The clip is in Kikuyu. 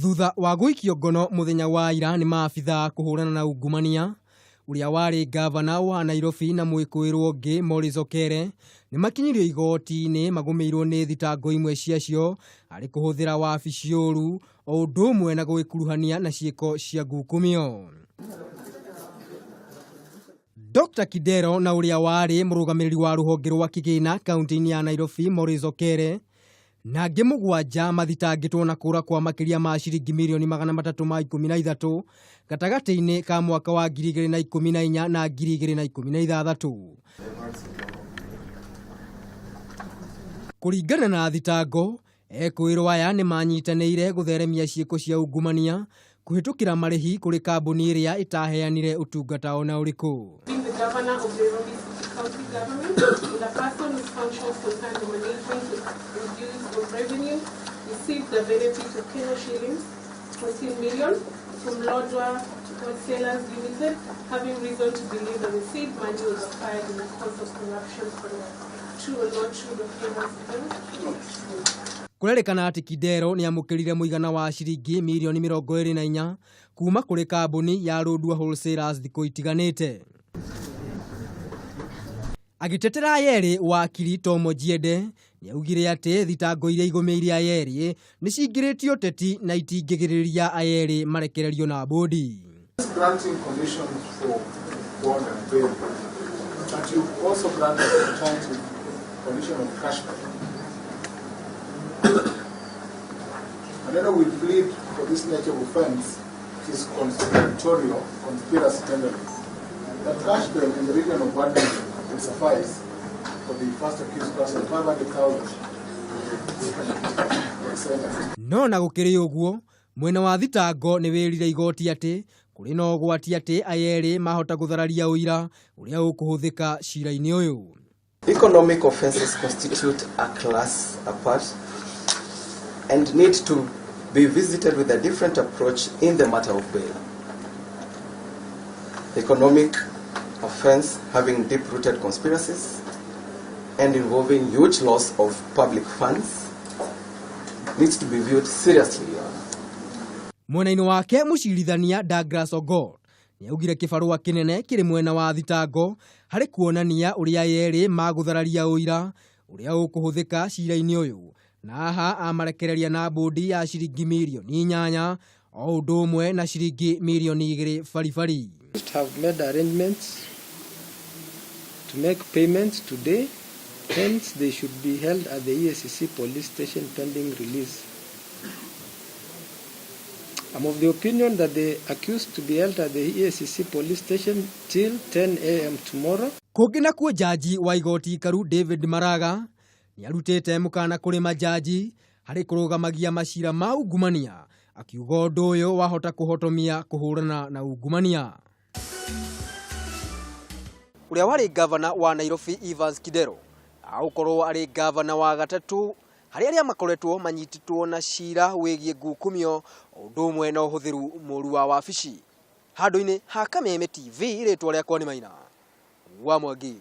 Thutha wa gũikio ngono mũthenya wa ira nĩ maabithaa kũhũrana na ungumania, ũrĩa warĩ ngavana wa Nairobi na mwĩkũĩrwo ũngĩ Maurice Okere nĩ makinyirio igoti-inĩ magũmĩirwo nĩ thitango imwe ciacio arĩ kũhũthĩra wabici ũru o ũndũ ũmwe na gwĩkuruhania na ciĩko cia ngukumio. Dr. Kidero na ũrĩa warĩ mũrũgamĩrĩri wa rũhonge rwa kĩgĩna kaunti-inĩ ya Nairobi Maurice Okere na angĩ mũgwanja mathitangĩtwo na kũra kwa makĩria ma ciringi mirioni 313 gatagatĩ-inĩ ka mwaka wa 2014 na 2016. Kũringana na thitango, ekũĩrwo aya nĩ manyitanĩire gũtheremia ciĩko cia ungumania kũhĩtũkĩra marĩhi kũrĩ kambuni ĩrĩa ĩtaheanire ũtungata ona ũrĩkũ. Being the governor of Nairobi City County Government and a person whose functions concern the management and use of revenue, received the benefit of Kenya shillings 14 million from Lodwar Wholesalers Limited, having reason to believe that the said money was acquired in the course of corruption conduct. True or not true, Dr. Evans? Kũrerĩkana atĩ Kidero nĩ amũkĩrire mũigana wa ciringi mirioni 24 kuma kũrĩ kambuni ya Lodwar Wholesalers thikũ itiganĩte. Agĩtetera Ayeri, wakiri Tom Ojiende nĩ augire atĩ thitango iria igũmĩire Ayeri nĩ cingĩrĩtie ũteti na itingĩgirĩrĩria Ayeri marekererio na bũndi. Granting conditions for bond and bail, but you also granted alternative condition of cash bail. And then we plead for this nature of offense is conspiratorial, conspiracy tendencies. That cash bail in the region of 1 million will suffice for the first accused person, 500,000. No na gũkĩrĩ ũguo, mwena wa thitango nĩ wĩrire igoti atĩ kũrĩ na ũgwati atĩ Ayeri mahota gũthararia ũira ũrĩa ũkũhũthĩka cira-inĩ ũyũ. Economic offenses constitute a class apart and need to be visited with a different approach in the matter of bail. Economic offense having deep-rooted conspiracies and involving huge loss of public funds needs to be viewed seriously, Your Honor. Mwena-inĩ wake mũcirithania Douglas Ogot nĩ augire kĩbarũa kĩnene kĩrĩ mwena wa thitango harĩ kuonania ũrĩa Ayeri magũthararia ũira ũrĩa ũkũhũthĩka cira-inĩ ũyũ na haha amarekereria na bũndi ya ciringi mirioni 8 o ũndũ ũmwe na ciringi mirioni 2 baribari. Have made arrangements to make payments today, hence they should be held at the EACC police station pending release. I'm of the opinion that the accused to be held at the EACC police station till 10 a.m. tomorrow. Kũngĩ nakuo jaji wa igoti ikaru David Maraga nĩ arutĩte mũkana kũrĩ majaji harĩ kũrũgamagia macira ma ungumania akiuga ũndũ ũyũ wahota kũhotomia kũhũrana na ungumania. Ũrĩa warĩ ngavana wa Nairobi Evans Kidero agũkorwo arĩ ngavana wa gatatũ harĩ arĩa makoretwo manyitĩtwo na cira wĩgiĩ ngukumio o ũndũ ũmwe na ũhũthĩru mũru wa wabici. Handũ-inĩ ha Kameme TV, rĩtwa rĩakwa nĩ Maina wa Mwangi.